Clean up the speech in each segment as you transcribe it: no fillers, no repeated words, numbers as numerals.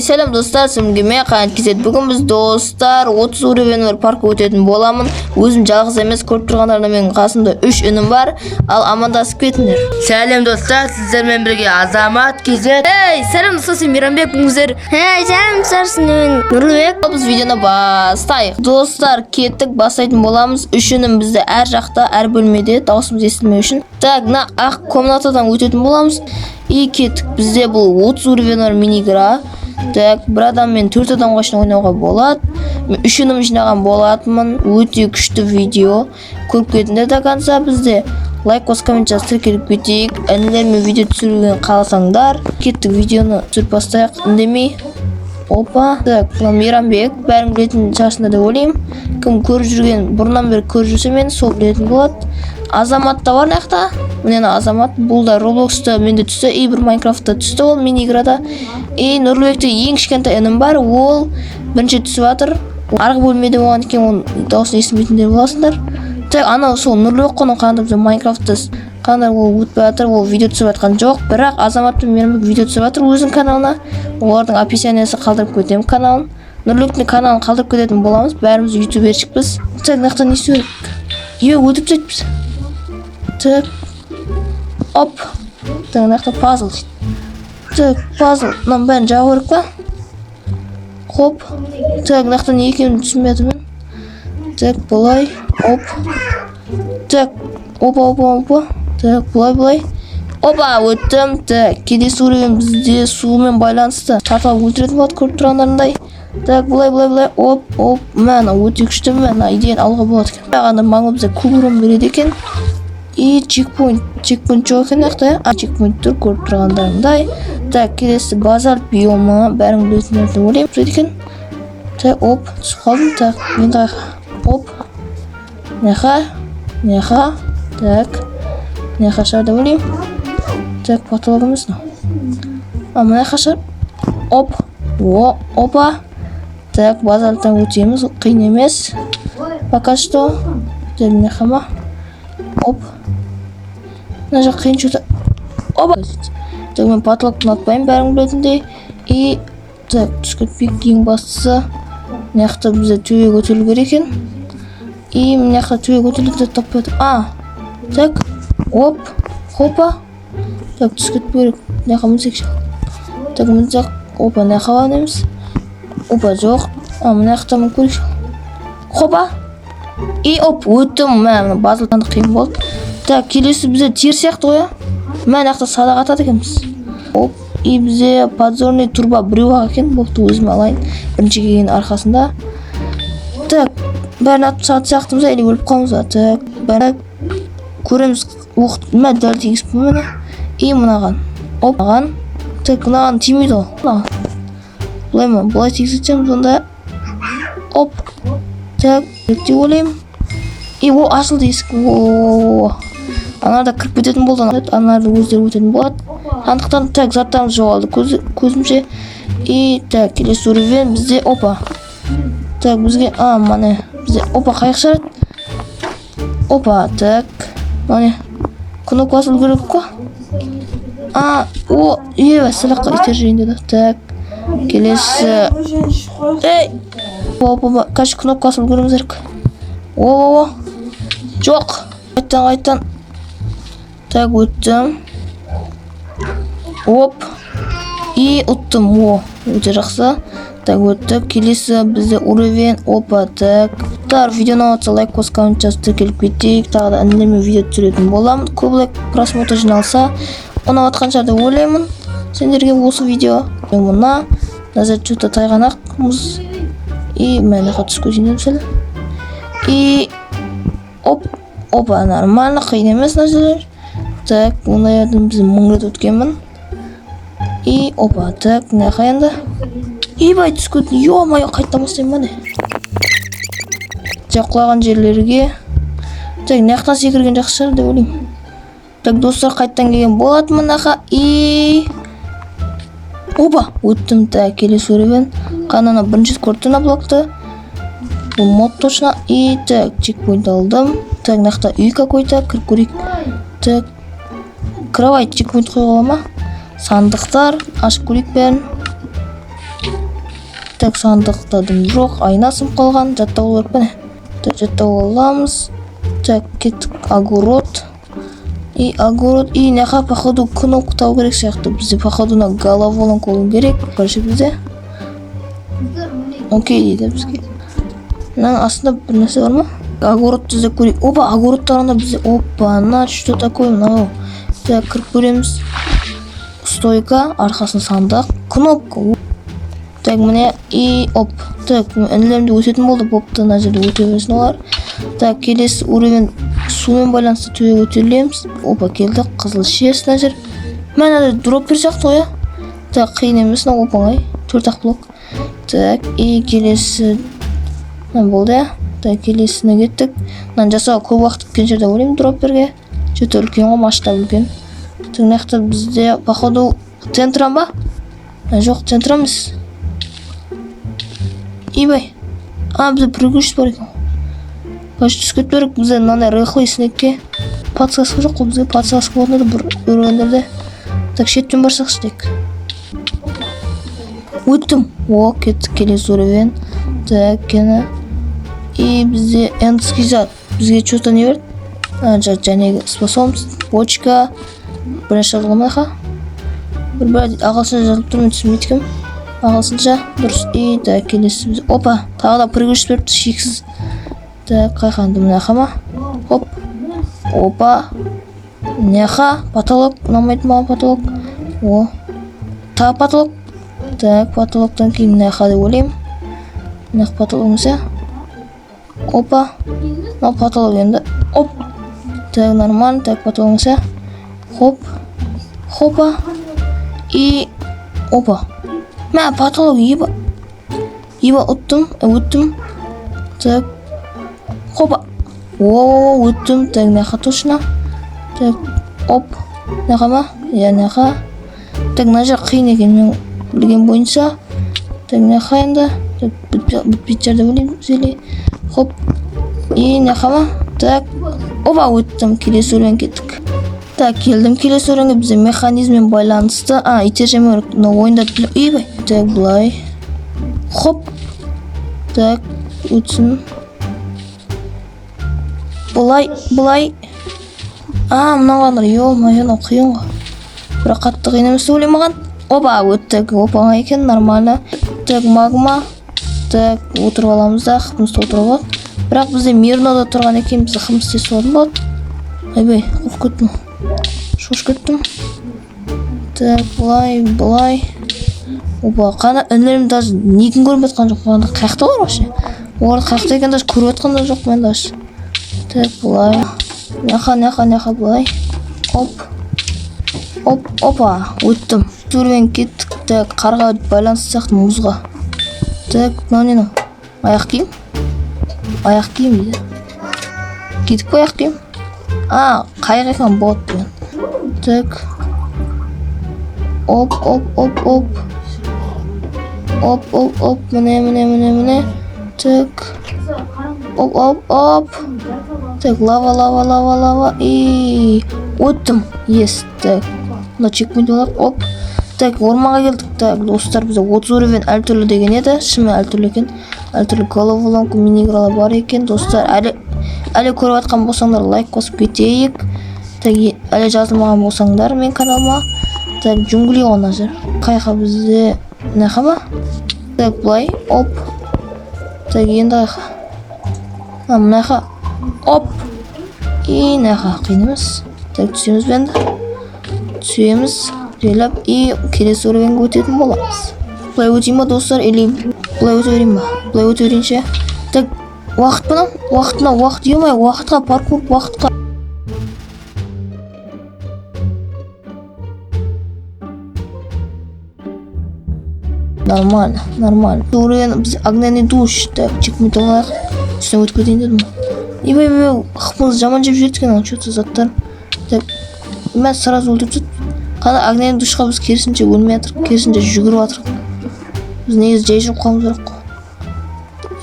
Сәлем, достар, сізге мен Қанат Кезет. Бүгін біз, достар, 30 уровень бар паркур өтетін боламын. Өзім жалғыз емес, көріп тұрғандарыңда менің қасымда үш інім бар. Ал амандасып кетіңдер. Сәлем, достар, сіздермен бірге Азамат Кезет. Ей, сәлем, достар, сен Мейрамбек бүгін. Hey, сәлем, достар, мен Нұрлыбек. Ал біз видеоны бастайық. Достар, кеттік, бастайтын боламыз. Үш інім бізді әр жақта, әр бөлмеде, дауысымыз естілмеу үшін. Так, мына ақ комнатадан өтетін боламыз. И кеттік. Бізде бұл 30 уровень бар мини-игра. Так, бір адаммен төрт адамға шейін ойнауға болады. Мен үш інім жинаған болатынмын. Өте күшті видео. Көріп кетіңдер до конца бізде. Лайк қосып, коммент жазып, тіркеліп кетейік. Інілермен видео түсіруге қаласаңдар. Кеттік, видеоны түсіріп бастайық. Үндемей. Опа. Так, мына Мейрамбек, бәрің білетін шығарсыңдар деп ойлаймын. Кім көріп жүрген, бұрыннан бері көріп жүрсе мені, сол білетін болады. Азамат та бар мына жақта. Міне, ана Азамат, бұл да Роблокста менде түсті, и бір Майнкрафтта түсті ол мини играда. И Нұрлыбекте ең кішкентай інім бар, ол бірінші түсіп жатыр. Арғы бөлмеде болған екен, оның дауысын естімейтіндер боласыңдар. Так, анау сол Нұрлыбек қой, қандай бізде Майнкрафтта қандай ол өтпей жатыр, ол видео түсіріп жатқан жоқ, бірақ Азамат пен Мейрамбек видео түсіріп жатыр өзінің каналына. Олардың описаниясы қалдырып кетемін каналын. Нұрлыбектің каналын қалдырып кететін боламыз. Бәріміз ютуберщикпіз. Так, мына жақта не істеу керек? Е, өтіп тастайтпыз. Так. Оп. Так, мына жақта пазл дейді. Так, пазл. Мынаның бәрін жабу керек па? Хоп. Так, мына жақта не екенін түсінбей жатырмын мен. Так, былай. Оп. Так, опа, опа, опа. Так, былай, былай. Опа, өттім. Так, келесі уровень бізде сумен байланысты. Тартып өлтіретін болады, көріп тұрғандарындай. Так, былай, былай, былай. Оп, оп. Мә, мына өте күшті, мә, мына идеяны алуға болады екен. Ана маңы бізде көп урон береді екен. И чекпоинт, чекпоинт жоқ екен мына жақта, иә? А, чекпоинт тұр, көріп тұрғандарындай. Так, келесі базальт биомы, бәрің білетіндер деп ойлаймын. Түседі екен. Так, оп, түсіп қалдым. Так, енді оп. Мына мына. Так. Мына шығар деп ойлаймын. Так, потолок емес мынау. А, мына шығар. Оп. О, опа. Так, базальттан өтеміз, қиын емес. Пока что. Так, мына ма? Оп. Мына жақ қиын что-то. Опа. Так, мен потолокты ұнатпаймын, бәрің білетіндей. И так, түсіп кетпейік, ең бастысы. Мына жақта бізде төбеге көтерілу керек екен. И мына жақта төбеге көтерілетін зат таппай жатырмын. А, так, оп, хопа. Так, түсіп кетпеу керек. Мына жаққа мінсек ше. Так, мінсек, опа, мына жаққа мінеміз. Опа, жоқ. А, мына жақта мініп көрейікші. Хопа. И оп, өттім. Мә, мына базальттан қиын болды. Так, келесі бізде тир сияқты ғой, иә? Мә, мына жақта садақ атады екенбіз. Оп, и бізде подзорный труба біреу ақ екен. Бопты, өзім алайын. Бірінші келген арқасында. Так, бәрін атып тастаған сияқтымыз ба, или өліп қаламыз ба? Так, бәрін көреміз. Оқ, мә, дәл тигізіппін, міне. И мынаған. Оп, мынаған. Так, мынаған тимейді ғой. Мынаған. Былай ма? Былай тигізсем сонда. Оп. Так, деп ойлаймын. И о, ашылды есік. О, аналар кіріп кететін болды. Аналар өздері өтетін болады. Сондықтан, так, заттарымыз жоғалды көзімше. И так, келесі уровень бізде, опа. Так, бізге, а, міне, бізде, опа, қайық шығарады. Опа, так. Міне. Кнопка басу керек қой. А, о, е, сылаққа итеріп жіберейін деді. Так. Келесі. Ей! Опа, опа, короче, кнопка басып үлгеруіміз керек. О, о, о. Жоқ. Қайттан, қайттан. Так, өттім. Оп. И ұттым. О, өте жақсы. Так, өттік. Келесі бізде уровень. Опа, так. Достар, видео ұнап жатса, лайк қосып, коммент жазып, тіркеліп кетейік. Тағы да інілермен видео түсіретін боламын. Көп лайк, просмотр жиналса, ұнап жатқан шығар деп ойлаймын. Сендерге осы видео. Мына назар что-то тайғанақ мұз. И мына жаққа түсіп кетейін дедім сәл. И оп, опа, нормально, қиын емес мына жерлер. Так, ондайлардан біз мың рет өткенмін. И опа, так, мына жаққа енді. Ебай, түсіп кеттім. Ё-моё, қайтадан бастаймын ба, не? Жақ құлаған жерлерге. Так, мына жақтан секірген жақсы шығар деп ойлаймын. Так, достар, қайтадан келген болады мына жаққа. И опа, өттім. Так, келесі уровень. Қане, ана бірінші рет көріп тұрмын мына блокты. Бұл мод точно. И так, чекпоинт алдым. Так, мына жақта үй какой-то, кіріп көрейік. Так, кровать, чекпоинт қоюға бола ма? Сандықтар, ашып көрейік бәрін. Так, сандықта дым жоқ, айна сынып қалған, жаттап алу керек па, не? Так, жаттап аламыз. Так, кеттік, огород. И огород, и мына походу кнопка табу керек сияқты. Бізде походу мына головоломка болу керек. Короче, бізде. Окей дейді бізге. Мынаның астында бір нәрсе бар ма? Огородты іздеп көрейік. Опа, огород тарында бізде. Опа, мына что такое мынау? Так, кіріп көреміз. Стойка, арқасын сандық, кнопка. Так, міне, и оп. Так, інілерім де өсетін болды. Бопты, мына жерде өте берсін олар. Так, келесі уровень сумен байланысты, төбеге көтерілеміз. Опа, келдік. Қызыл шерсть мына жер. Мә, мына жер дроппер сияқты ғой, иә? Так, қиын емес, мынау оп оңай. Төрт ақ блок. Так, и келесі мына болды, иә? Так, келесіне кеттік. Мынаны жасауға көп уақыт кеткен шығар деп ойлаймын дропперге. Че-то үлкен ғой, масштаб үлкен. Так, мына жақта бізде походу центр ба? А, жоқ, центр емес. Ибай. А, бізде прыгучесть бар екен. Короче, түсіп кетпеу керек бізде мынандай рыхлый снегке. Подсказка жоқ қой бізге, подсказка болатын еді бір уровеньдерде. Так, шеттен барсақшы тек. Өттім. О, кеттік келесі уровень. Так, кені. И бізде эндский зат. Бізге что-то не берді? А, жәнегі способность, бочка. Бірінші жазылған ма ха? Бір ағылшынша жазылып тұр, мен түсінбейді екенмін. Ағылшынша дұрыс. И так, келесі біз. Опа, тағы да прыгучесть беріпті шексіз. Так, қайқанды мына жаққа ма? Хоп. Опа. Мына жаққа потолок, ұнамайды маған потолок. О. Тағы потолок. Так, потолоктан кейін мына жаққа деп ойлаймын. Мына жақ потолок емес, иә? Опа. Мынау потолок енді. Оп. Так, нормально. Так, потолок емес, иә? Хоп. Хопа. И опа. Мә, потолок, еба. Еба, ұттым, өттім. Так. Хопа. О, өттім. Так, мына жаққа точно. Так, оп. Мына жаққа ма? Иә, мына жаққа. Так, мына жер қиын екен мен білген бойынша. Так, мына жаққа енді. Так, бітпейтін шығар деп ойлаймын зеле. Хоп. И мына жаққа ма? Так. Опа, өттім. Келесі уровень кеттік. Так, келдім келесі уровеньге, бізде механизммен байланысты. А, итеріп жемеу керек. Мына ойында. Ойбай. Так, былай. Хоп. Так, өтсін. Былай, былай. А, мынау, ё-моё, мынау қиын ғой. Бірақ қатты қиын емес деп ойлаймын маған. Опа, өттік. Опа, оңай екен, нормально. Так, магма. Так, отырып аламыз да, хпымыз толтырып алады. Бірақ бізде мирнода тұрған екен, бізде хмыз тез толатын болады. Ойбай, қорқып кеттім. Шошып кеттім. Так, былай, былай. Опа, қана інілерім даже некін көріп жатқан жоқ. Қана қай жақта олар вообще? Олар қай жақта екенін даже көріп жатқан да жоқ мен даже. Так, былай. Мына мына мына былай. Оп. Оп, опа, өттім. Уровень кеттік. Так, қарға байланысты сияқты, мұзға. Так, мынау не мынау? Аяқ киім? Аяқ киім дейді. Кидік па аяқ киім? А, қайық екен, бот деген. Так. Оп, оп, оп, оп. Оп, оп, оп, міне, міне, міне, міне. Так. Оп, оп, оп. Так, лава, лава, лава, лава. И өттім. Есть. Так. Мына чекпоинт алайық. Оп. Так, орманға келдік. Так, достар, бізде 30 уровень әртүрлі деген еді. Шынымен әртүрлі екен. Әртүрлі головоломка, мини-игралар бар екен. Достар, әлі көріп жатқан болсаңдар, лайк қосып кетейік. Так, әлі жазылмаған болсаңдар мен каналыма. Так, джунгли ғой мына жер. Қайқа бізде? Мына жаққа ма? Так, былай, оп. Так, енді қайқа? А, мына жаққа. Оп. И мына жаққа қиын емес. Так, түсеміз бе енді? Түсеміз. Жайлап и келесі уровеньге өтетін боламыз. Былай өтейін ба, достар, или былай өте берейін ба? Былай өте берейінші. Так, уақыт мынау? Уақыт мынау, уақыт, ё-моё, уақытқа паркур, уақытқа. Нормально, нормально. Уровень біз огненный душ. Так, чекпоинт алайық. Үстіне өтіп кетейін дедім. Ойбай, ойбай, хпымыз жаман жеп жіберді екен, ана что-то заттар. Так, мен сразу өлтіріп тастады. Қана огненный душқа біз керісінше өлмей жатырмық, керісінше жүгіріп жатырмық. Біз негізі жай жүріп қалуымыз керек қой.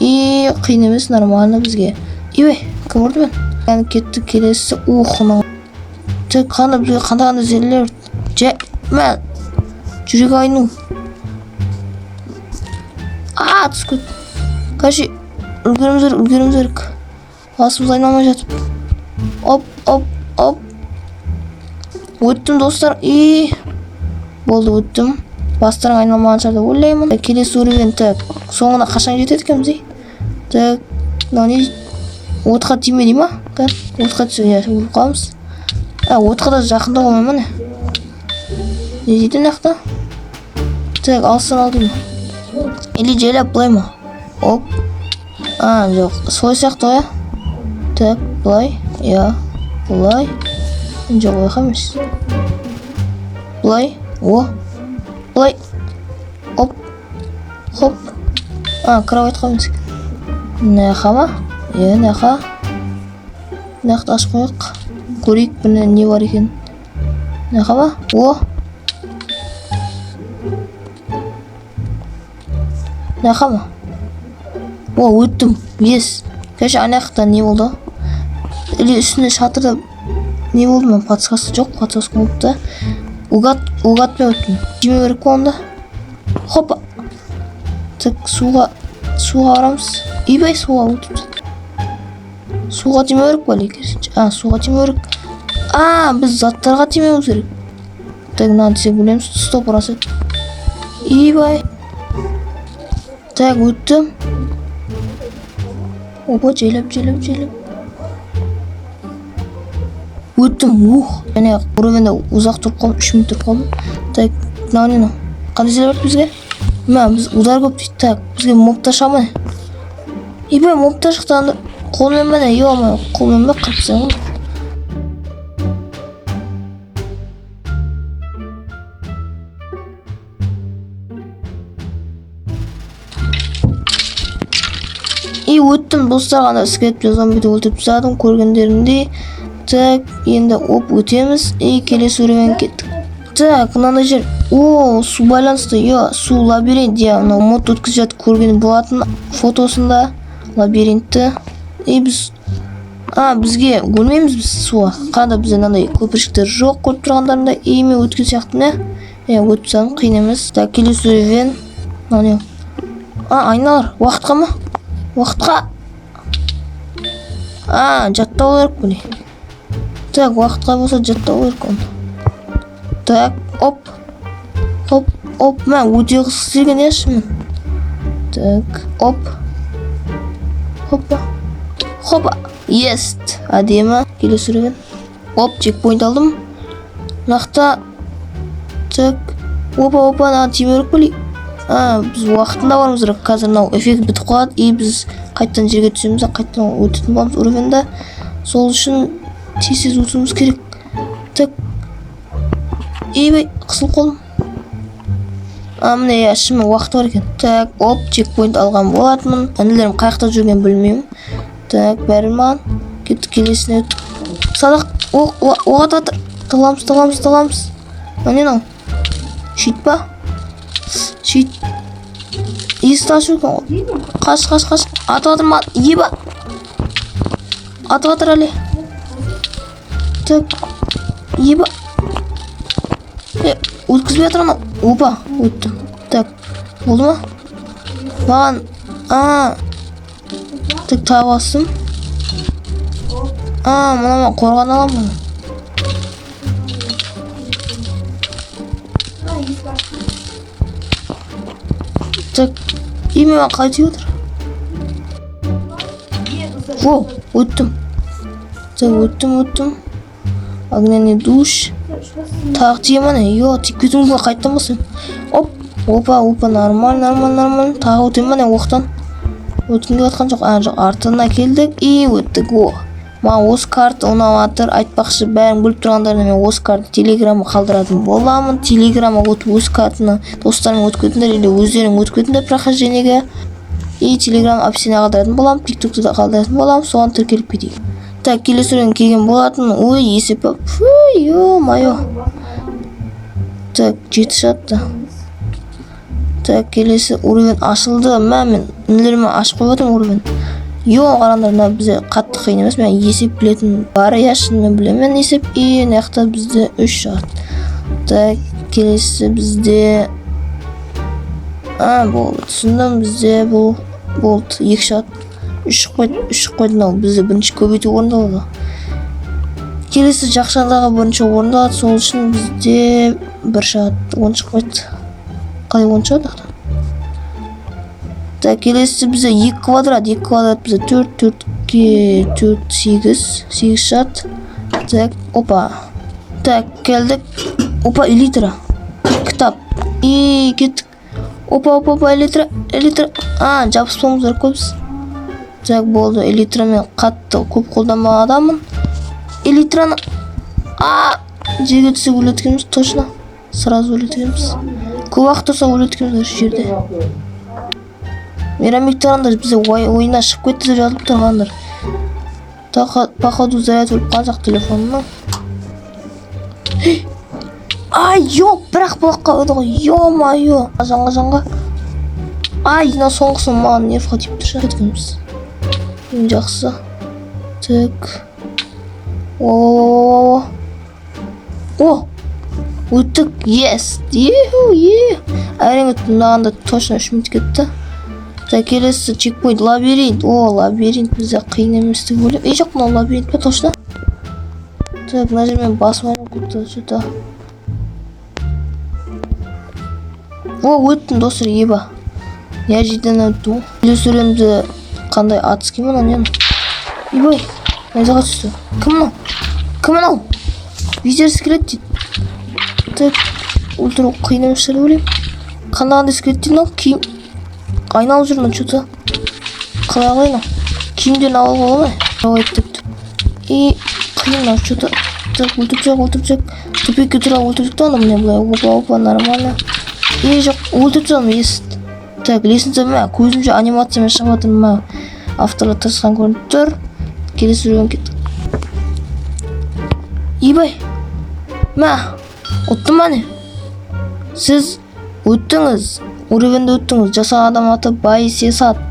И қиын емес, нормально бізге. Ойбай, кім ұрды мен? Яғни кеттік келесі. Ух, мынау. Так, қандай бізге қандай қандай зельелер. Жай, мә, жүрек айну. А, түсіп кетті. Короче, үлгеруіміз керек, үлгеруіміз керек. Басымыз айналмай жатып. Оп, оп, оп. Өттім, достар. И болды, өттім. Бастарың айналмаған шығар деп ойлаймын. Так, келесі уровень. Так, соңына қашан жетеді екенбіз, ей? Так, мынау не дейді? Отқа тиме дей ма? Кән, отқа түсе, иә, өліп қаламыз. А, отқа да жақындауға болмай ма, не? Не дейді мына жақта? Так, алыстан ал дей ма? Или жайлап былай ма? Оп. А, жоқ, солай сияқты ғой, иә? Так, былай, иә, былай. Жоқ, олай емес. Былай, о. Былай. Оп. Хоп. А, кровать емес екен. Мына жаққа ма? Иә, мына жаққа. Мына жақты ашып қояйық. Көрейік, міне не бар екен. Мына жаққа ма? О. Мына жаққа ма? О, өттім. Yes. Короче, ана жақта не болды? Или үстінде шатырда не болды ма? Подсказка жоқ, подсказка болыпты. Угад, угадпен өттім. Жемеу керек қой онда. Хопа. Так, суға барамыз. Ойбай, суға өтіп жатыр. Суға тимеу керек па, или керісінше? А, суға тимеу керек. А, біз заттарға тимеуіміз керек. Так, мынаны десек өлеміз. 100%. Ойбай. Так, өттім. Опа, жайлап, жайлап, жайлап. Өттім, ух. Және уровеньде ұзақ тұрып қалдым, 3 минут тұрып қалдым. Так, мынау не мынау? Қандай жер бар бізге? Мә, біз удар көп дейді. Так, бізге мобтар шыға ма? Ойбай, мобтар шықты анда. Қолмен ба не? Ё-моё, қолмен ба қырып тастаймын ғой. И өттім, достар, ана скелет пен зомбиді өлтіріп тастадым, көргендеріңдей. Так, енді оп өтеміз. И келесі уровень кеттік. Так, мынандай жер. О, су байланысты, иә, су лабиринт, иә, мынау мод өткізіп жатып көрген болатын фотосында лабиринтті. И біз, а, бізге өлмейміз біз суға. Қанда бізде мынандай көпіршіктер жоқ, көріп тұрғандарыңдай. И мен өткен сияқты, не? Иә, өтіп тастадым, қиын емес. Так, келесі уровень. Мынау не? А, айналар, уақытқа ма? Уақытқа. А, жаттау керек бұны. Так, уақытқа болса жаттау керек оны. Так, оп. Хоп, оп, мә, өте қызық істеген, иә, шынымен. Так, оп. Хоппа. Хоппа. Есть. Әдемі. Келесі уровень. Оп, чекпоинт алдым. Мына. Так. Опа, опа, мынаған тимеу керек пе? А, біз уақытында баруымыз керек. Қазір мынау эффект бітіп қалады, и біз қайтадан жерге түсеміз де, қайтадан өтетін боламыз уровеньді. Сол үшін тез тез өтуіміз керек. Так. Ойбай, қысылып қалдым. А, міне, иә, шынымен уақыт бар екен. Так, оп, чекпоинт алған болатынмын. Інілерім қай жақта жүргенін білмеймін. Так, бәрі маған. Кеттік келесіне. Садақ, оқ, оқ атып жатыр. Тығыламыз, тығыламыз, тығыламыз. Мынау не мынау? Щит па? Щит. Есікті ашу екен ғой. Қаш, қаш, қаш. Атып жатыр маған. Еба. Атып жатыр әлі. Так. Еба. Е, өткізбей жатыр анау. Опа, өттім. Так, болды ма? Маған, а, так, тағы бастым. А, мына мен қорғана аламын. Так, и маған қалай тиіп отыр? Во, өттім. Так, өттім, өттім. Огненный душ. Тағы тие ма не? Йо, тиіп кетуім мүмкін, қайтадан басайын. Оп, опа, опа, нормально, нормально, нормально. Тағы өтемін ба не оқтан? Өткім келіп жатқан жоқ. А, жоқ, артына келдік и өттік. О, маған осы карта ұнап жатыр. Айтпақшы, бәрін біліп тұрғандарына мен осы карта телеграмға қалдыратын боламын. Телеграмға өтіп өз картаны достарыңмен өтіп кетіңдер или өздерің өтіп кетіңдер прохождениеге. И телеграм описание қалдыратын боламын, тиктокты да қалдыратын боламын, соған тіркеліп кетейік. Так, келесі уровень келген болатын. Ой, есеп. Фу, ё-моё. Так, 7 жатты. Так, келесі уровень ашылды. Мә, мен інілеріме ашып қойып жатырмын уровень. Йо, қараңдар, мына бізде қатты қиын емес. Мен есеп білетін бар, иә, шынымен білемін мен есеп. И мына жақта бізде 3 шығады. Так, келесі бізде А, болды, түсіндім. Бізде бұл болды, екі шығады, үш шықпайды, үш шықпайды. Мынау бізде бірінші көбейту орындалады, келесі жақшадағы бірінші орындалады. Сол үшін бізде бір шығады, 10 шықпайды. Қалай 10 шығады? Так, келесі бізде екі квадрат, екі квадрат бізде төрт, төртке төрт сегіз, сегіз шығады. Так, опа, так, келдік. Опа, элитра, кітап, и кеттік. Опа, опа, опа, элитра, элитра. А, жабыспауымыз керек қой біз. Так, болды. Элитрамен қатты көп қолданбаған адаммын элитраны. А, жерге түсіп өледі екенбіз, точно, сразу өледі екенбіз. Көп уақыт тұрса, өледі екенбіз осы жерде. Мейрамбек, тұрғандар, бізде ойыннан шығып кетті деп жазылып тұрғандар. Походу заряд өліп қалған сияқты телефонымның. Ай, ёп, бірақ блокқа қойды ғой, ё-моё. Жанға, жанға. Ай, мына соңғысы маған нервқа тиіп тұр. Кеткенбіз. Ең жақсы. Так, о, о, өттік, yes, еху, е, әрең өттім. Мынаған да точно 3 минут кетті. Так, келесі чекпоинт — лабиринт. О, лабиринт бізде қиын емес деп ойлаймын. Ей, жоқ, мынау лабиринт па, точно? Так, мына жермен басым айналып кетті че-то. О, өттім, достар, еба, неожиданно өттім ғой. Келесі өлеңді қандай адский мынау, не мынау? Ойбай, найзаға түсті. Кім мынау, кім мынау? Визер скелет дейді. Так, өлтіру қиын емес шығар деп ойлаймын. Қандай, қандай скелет дейді мынау? Киім айналып жүр мынау че-то. Қалай, қалай мынау? Киімдерін алуға бола ма? Давай деп. И қиын мынау че-то. Так, өлтіріп тастайық, өлтіріп тастайық. Тупикке тұра өлтірдік та аны. Міне, былай, опа, опа, нормально. И жоқ, өлтіріп тастадым, ес. Так, лестница, мә, көзімше анимациямен шығып жатыр. Мә, авторлар тырысқан көрініп тұр. Келесі уровень, кеттік. Ебай, мә, ұттым ба, не? Сіз өттіңіз, уровеньді өттіңіз. Жасаған адам аты Байсесат.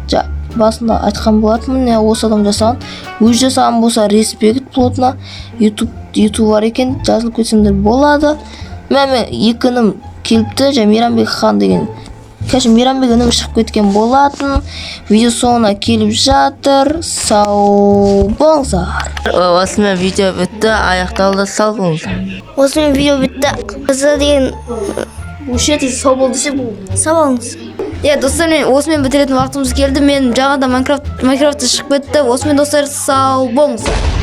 Басында айтқан болатынмын, міне, осы адам жасаған. Өзі жасаған болса, респект плотно. Ютуб бар екен, жазылып кетсеңдер болады. Мә, мен екі інім келіпті және Мейрамбек хан деген. Короче, Мейрамбек інім шығып кеткен болатын. Видео соңына келіп жатыр. Сау болыңыздар. Осымен видео бітті, аяқталды. Сау болыңыздар. Осымен видео бітті. Бізді деген Өшеді, сау бол десе, бұл. Сау болыңыз. Иә, достар, мен осымен бітіретін уақытымыз келді. Мен жаңадан Майнкрафтта шығып кетті. Осымен, достар, сау болыңыздар.